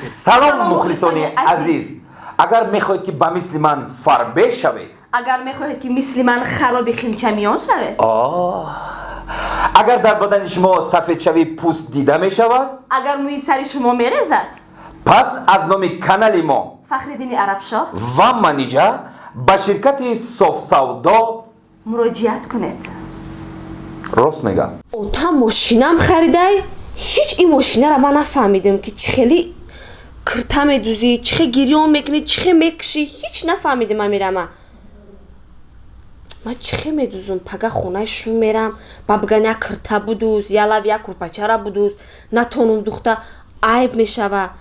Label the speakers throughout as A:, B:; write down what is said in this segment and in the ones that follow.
A: Салом, мухлисони азиз! Агар мехоҳед, ки ба мисли ман фарбе шавед,
B: Агар мехоҳед, ки мисли ман хароби химчамиён шавед,
A: агар дар бадани шумо сафедшавии пӯст дида мешавад,
B: агар мӯи сари шумо мерезад,
A: пас аз номи канали мо,
B: Фахриддини Арабшоҳ
A: ва Манижа, ба ширкати Софсавдо
B: муроҷиат кунед.
A: Рост мегам.
B: Ота мошинам харидай. Ҳеҷ ин мошинара ман нафаҳмидам, ки чӣ хели кирта медузӣ, чӣ хел гирён мекунӣ, чӣ хел мекушӣ. Ҳеҷ нафаҳмидим. Амирама ман чӣ хел медузум? Пага хонаи шум мерам, ба биган: як кирта будуз, я лав як курпачара будуз. Натонум духта, айб мешава.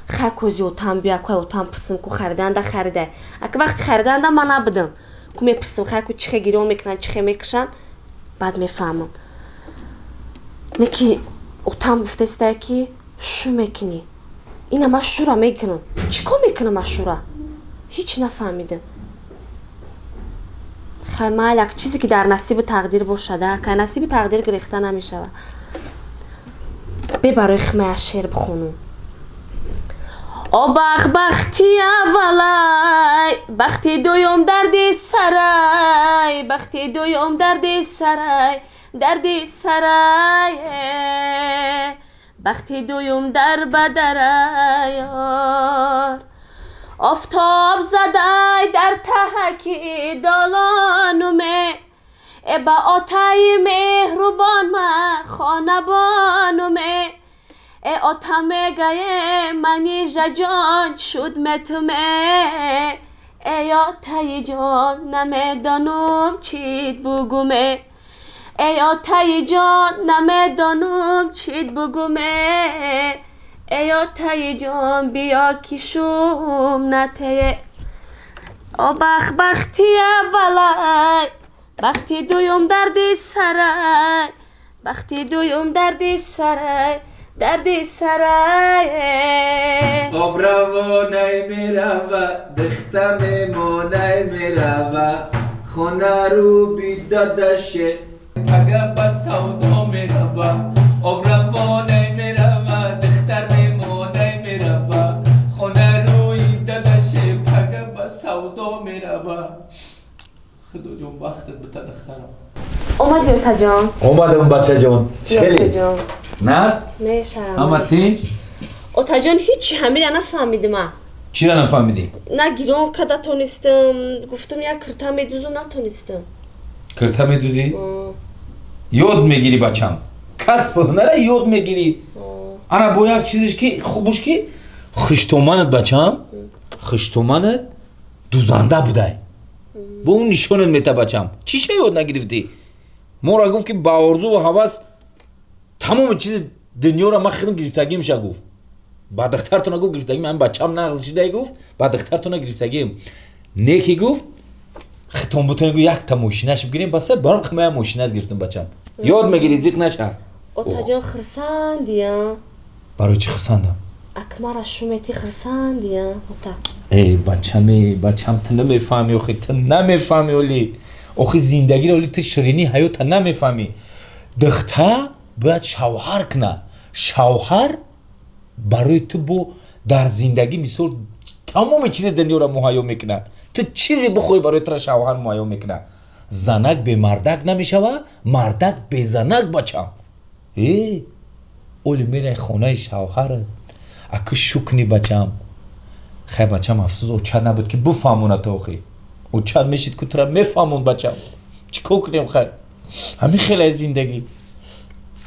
B: Хай, кози отам бия, кой отам пурсим, ку хариданда харидай. Ака вақти хариданда ман набудам ку, мепурсим, хай, ку чӣ хел гирён мекунанд, чӣ хел мекушанд, баъд мефаҳмам. Не ки отам гуфтастае, ки шу мекунӣ. Ина ман шура мекунам, чӣ кор мекунам ман шура? Ҳеҷ нафаҳмидам. Хай, майли, як чизе ки дар насибу тақдир бошада, кай насиби тақдир гирехта намешавад. Бе барои химая шеър бихонум. О бахт, бахти аввалай, бахти дуюм дарди сарай, бахти дуюм дарди сарай, дарди сарай, бахти дуюм дар бадарай. Офтоб задай дар таҳаки долонуме, э ба отаи меҳрубон ма хонабонуме, э ота мегае: Манижаҷон, шуд метуме. Эй отаи ҷон, намедонум чит бугуме, эй отаи ҷон, намедонум чит бугуме, эй отаи ҷон, биё ки шум натее. О бахт, бахти аввалай, бахти дуюм дарди сарай, бахти дуюм дарди сарай, дарди сарай.
C: Обравонай мерава, дихта мемонай мерава, хона рӯ бидодаше, пага ба савдо мерава. Обравонай мерава, дихтар мемонай мерава, хона рӯи дадаше, пага ба савдо мерава. Худоҷон, бахтат бита, дихтарам.
B: Омади, отаҷон?
C: Омадам, бачаҷон. Хеле
B: Отаҷон.
C: Наз.
B: Мешавам.
C: Ҳама тинҷ?
B: Отаҷон, ҳичи ҳамира нафаҳмидима.
C: Чира нафаҳмидӣ?
B: На гирон када тонистам, гуфтам, як кирта медузум, натонистам.
C: Кирта медузӣ? Ёд мегирӣ, бачам, касб ҳунара ёд мегирӣ. Ана бо як чизеш ки хубуш, ки хуштоманат, бачам, хуштоманат дузанда будай, бо он нишонат мета. Бачам, чиша ёд нагирифтӣ? Мора гуфт, ки ба орзуву ҳавас тамоми чизи дунёро ман худам гирифтагим ша. Гуфт, ба духтартона гуфт, гирифтагим, ам бачам нағз шидай. Гуфт, ба духтартона гирифтагим неки. Гуфт, хитон бутон, гуфт, якта мошинаш бигирем, баста баром қимая мошинат гирифтам. Бачам, ёд мегирӣ, зиқ наша.
B: Отаҷон, хурсандия?
C: Барои чӣ хурсандам?
B: Акмара шумети, хурсандия, ота?
C: Эй бачаме, бачам, ту намефаҳмӣ охи, ту намефаҳмӣ оли, охи зиндагиро оли, ту ширинии ҳаёта намефаҳмӣ. Духта бояд шавҳар куна. Шавҳар барои ту бо дар зиндагӣ мисол тамоми чизи дунёро муҳайё мекунад. Ту чизе бихоҳӣ, барои тура шавҳар муҳайё мекунад. Занак бемардак намешава, мардак безанак. Бачам, э оли мерай хонаи шавҳарат, аку шукни, бачам. Хай, бачам, афсӯс, очат набуд, ки буфаҳмонад. Охи очат мешид ку, тура мефаҳмон. Бачам, чӣ кор кунем? Хай, ҳамин хелай зиндагӣ.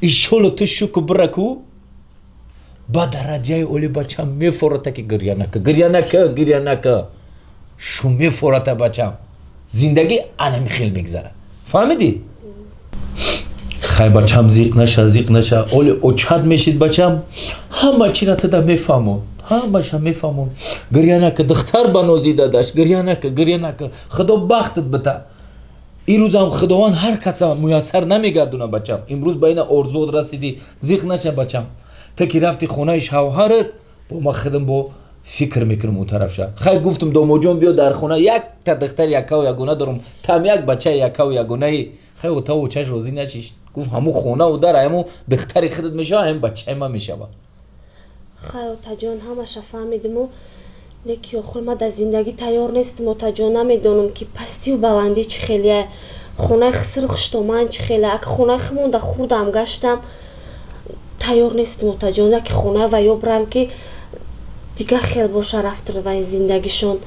C: Ишоло ту шуку бираку ба дараҷаи оли, бачам, мефората, ки гиря нака, гиря нака, гиря нака, шу мефората. Бачам, зиндагӣ анами хел мегзарад, фаҳмидӣ? Хай, бачам, зиқ наша, зиқ наша. Оли очат мешид, бачам, ҳама чира тада мефаҳмон, ҳамаша мефаҳмон. Гиря нака, духтар ба нози дадаш. Гиря нака, гиря нака, худо бахтат бита. Ирӯзам худованд ҳар каса муяссар намегардона. Бачам, имрӯз ба ина орзуот расидӣ, зиқ наша, бачам. Ту ки рафти хонаи шавҳарат, бо ма худам бо фикр мекунам он тарафша. Хай, гуфтум, домоҷон, биё дар хона, якта духтари якаву ягона дорум, там як бачаи якаву ягонаи. Хай, отаву очаш розӣ нашиш. Гуфт, ҳамун хонаву дар ҳамун духтари худат мешава, ҳамин бачаи ман мешава.
B: Хай, отаҷон, ҳамаша фаҳмидиму, леки охир ма дар зиндагӣ тайёр нестим, отаҷон. Намедонам, ки пастию баландӣ чӣ хелия, хонаи хисру хуштоман чӣ хеле. Ак хонаи химонда хурдам гаштам, тайёр нестим, отаҷон. Яки хона ва ё бирам, ки дига хел боша рафтор ва зиндагишон.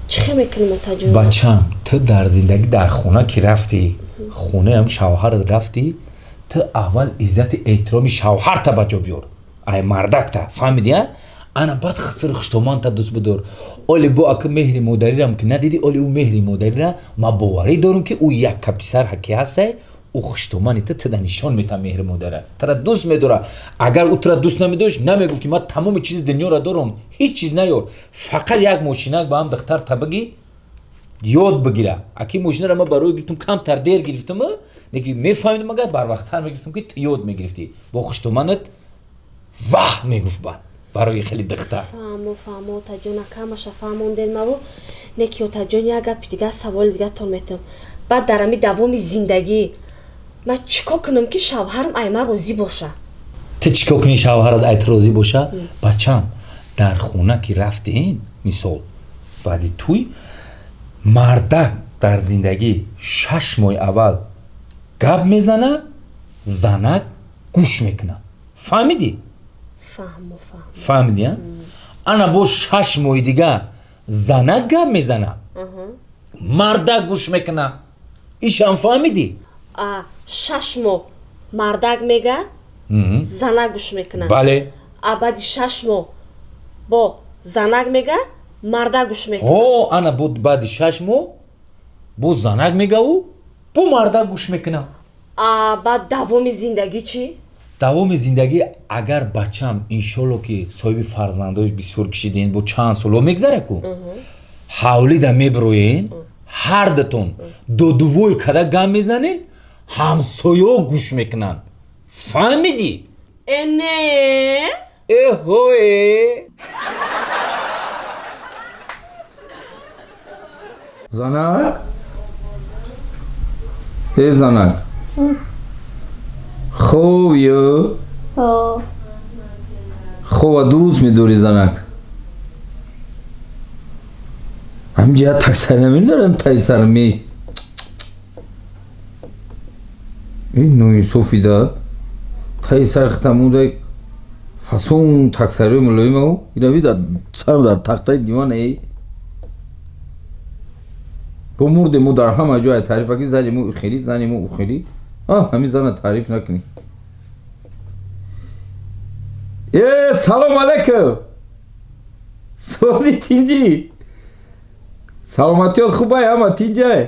B: Чӣ хел мекунем, отаҷон?
C: Бачам, ту дар зиндагӣ, дар хона ки рафтӣ, хонаам шавҳарат рафтӣ, ту аввал иззати эҳтироми шавҳарта ба ҷо биёр, ай мардакта, фаҳмидӣ? А ана баъд хисру хуштоманта дӯст бидор. Оли бо ака меҳри модарирам ки надидӣ, оли ӯ меҳри модарира ма боварӣ дорам, ки ӯ якка писар ки ҳастай, ӯ хуштомани ту туда нишон метам меҳри модара, тара дӯст медора. Агар ӯ тура дӯст намедошт, намегуфт, ки ман тамоми чизи дунёро дорам, ҳеҷ чиз наёр, фақат як мошинак ба ҳам духтар табагӣ ёд бигира. Аки мошинара ман барои гирифтам, камтар дер гирифтам, неки мефаҳмидам, агар барвақттар мегирифтам, ки ту ёд мегирифтӣ бо хуштоманат, ваҳ мегуфт бан барои хеле духтар.
B: Фаҳмо, фаҳмо, отаҷон, ака, ҳамаша фаҳмонден маву. Неки, отаҷон, як гапи дига, саволи дигатон метам. Баъд дар ҳами давоми зиндагӣ ман чӣ кор кунам, ки шавҳарам ай ман розӣ боша?
C: Ту чӣ кор кунӣ, шавҳарат ай ту розӣ боша? Бачам, дар хона ки рафтин, мисол, баъди туй, мардак дар зиндагӣ 6 моҳи аввал гап мезана, занак гӯш мекунад, фаҳмидӣ?
B: Фаҳмо, фаҳмо.
C: Фаҳмидӣ? А ана боз 6 моҳи дига занак гап мезана, мардак гӯш мекунад. Ишам фаҳмидӣ?
B: А 6 моҳ мардак мега, занак гӯш мекунад?
C: Бале.
B: А баъди 6 моҳ бо занак мега, мардак гӯш мекунад?
C: Ҳо, ана бо баъди 6 моҳ бо занак мегаву бо мардак гӯш мекунад.
B: А баъд давоми зиндагӣ чӣ?
C: Давоми зиндагӣ, агар, бачам, иншолло, ки соҳиби фарзандои бисёр кишидин, бо чанд соло мегзара ку, ҳавлида мебироен, ҳардатон додувой када гап мезанед, ҳамсоё гӯш мекунанд, фаҳмидӣ?
B: Э, не.
C: Эҳое, занак, э, занак, хоб ё хоба дӯст медорӣ, занак? Ҳамин ҷиҳат таксар намедорам, тайсар ме ин ноинсофида таи сар хитамудай фасон таксариҳои мулоимау инави дар сарам, дар тахтаи диван. Э, бо мурде мо дар ҳама ҷой таърифа ки зани мо хелӣ, зани мо хелӣ. Ҳамин зана таъриф накунӣ. Э, салом алейкум, сози, тинҷӣ, саломатиёт хубай, ҳама тинҷай?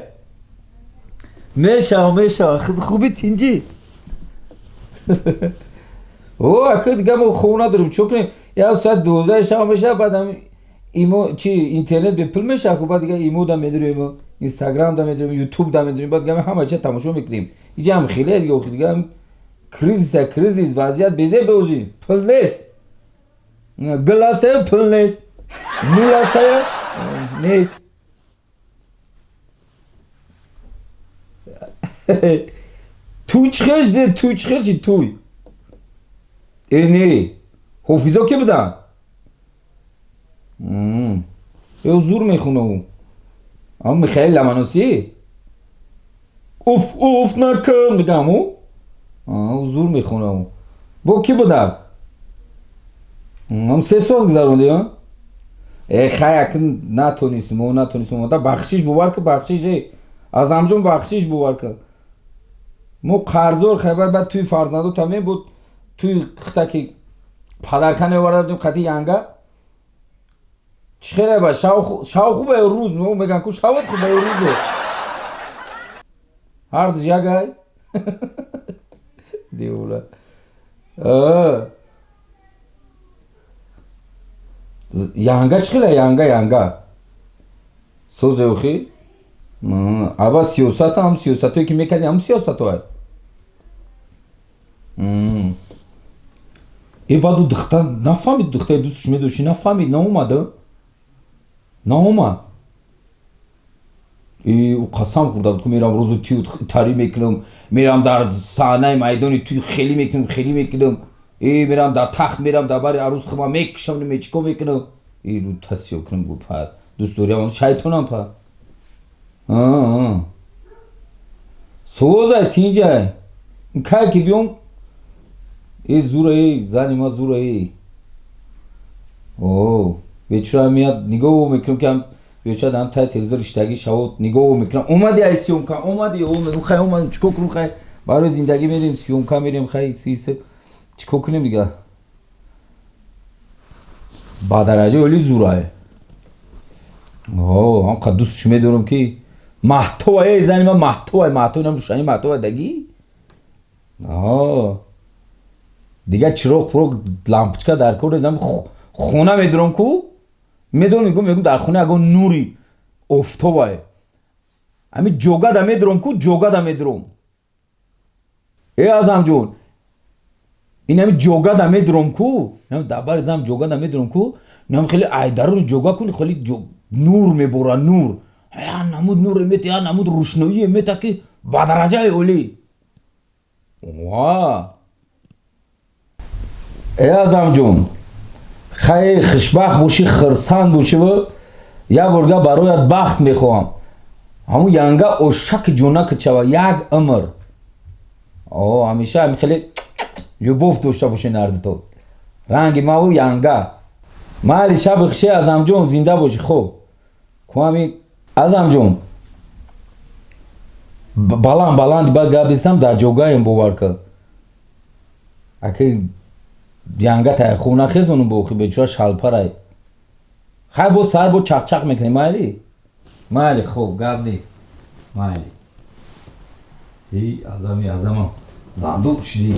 C: Мешава, мешава, хуби, тинҷӣ. О, ака, дига мо хоб надорем, чо кунем? Як соат 12 шаб мешава, баъд ҳами имо чи интернет бепул мешава ку, баъд дига имо да медорем, инстаграм да медорем, ютуб да медорем, баъд дига ҳама чиз тамошо мекунем. Иҷа ҳам хеле дига, охи дига кризиса, кризис, вазъият безе беозӣ, пул нест, гул астая, пул нест, мул астая, нест. Туй чӣ хел шуд? Туй чӣ хел шид туй? Э, не, ҳофизо ки буданд? Э, зур мехона ӯ, ам Михаил Ламаносӣ, уф уф накун мегам, ӯ зур мехона. Ӯ бо кӣ буданд? Ам 3 сол гузаронди? Э, хай, акн натонистем, мо натонистем омада. Бахшиш, бовар ки, бахшиш, э, Азамҷон, бахшиш, бовар ки, мо қарздор. Хай, баъд туи фарзандота мебуд, туи хита ки падарка меоварда будем қати янга. Чӣ хеле ба шав хуба ё рӯз меган ку, шават хуба ё рӯзо, ҳардуш ягай, девона. Янга чӣ хеле, янга, янга созе охи? Аба сиёсат ҳам, сиёсатое ки мекардӣ, ҳам сиёсатое. Э, баъд ӯ духтар нафаҳмид, духтари дӯстш медошти, нафаҳмид, наомада, наомад. Ӯ қасам хӯрда буд, ки мерам рӯзу тию тарӣ мекунам, мерам дар саҳнаи майдони тӯй хелӣ мекунам, хелӣ мекунам.
A: И мерам дар тахт, мерам дар бари арӯс, хума мекушам, мечико мекунам. И рута сиё кунам, гу па дӯст дорям, шайтонам па. Созай, тинҷай, кай ки биём. Э, зура, э, зани ма зура, э. О, бечора меяд, нигоҳ мекунам, ки ҳам бечора ҳам таи телевизор иштагӣ шавод, нигоҳ мекунам: омади ай съёмка, омади? О, мегум, хай, омадем, чико кунем? Хай, барои зиндагӣ мерем, съёмка мерем, хай, сисе, чико кунем дига? Ба дараҷаи оли зурай. О, ҳамқа дӯстш медорам, ки маҳтова, э, зани ма маҳтовай, маҳтов, инам рӯшани маҳтова дагӣ. О, дигар чироғ пуроғ, лампочка дар кор нест. Хона медорам ку, медонам, мегум, дар хона ягон нури офтобае. Ҳами ҷогада медорам ку, ҷогада медорам, э, Азамҷон, ин ҳами ҷогада медорам ку, дар бари зам ҷогада медорам ку, инам хеле айдаруни ҷога куни, хеле нур мебора, нур, я намуд нур мета, я намуд рӯшноие мета, ки ба дараҷаи олӣ. Ва, э, Азамҷон, хай, хушбахт бошӣ, хирсанд бошӣ. Як борга бароят бахт мехоҳам, ҳамун янга ошаки ҷонаки чава, як умр. О, ҳамеша ҳами хеле любовь дошта бошед нардито, ранги маву янга. Майли, шаби хуше, Азамҷон, зинда бошӣ. Хоб ку, ҳами Азамҷон, баланд баланди баъд гап бистам, дар ҷогаем, бовар кар, аки янга тай хуб нахезону бохи, бечора шалпарай. Хай, бо сар бо чақчақ мекунем. Майли, майли, хуб, гап нест, майли. Эй, Азами, Азамам зандук шидӣ.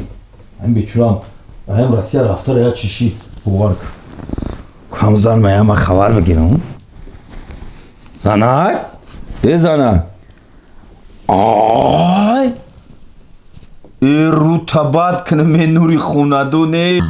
A: Ҳамин бечорам аям Россия рафтара, я чиши, бовар кар, ҳам зан маяма хабар бигирам. Занак, э, занак, ай, э, рутабат кунам, е, нури хонадоне.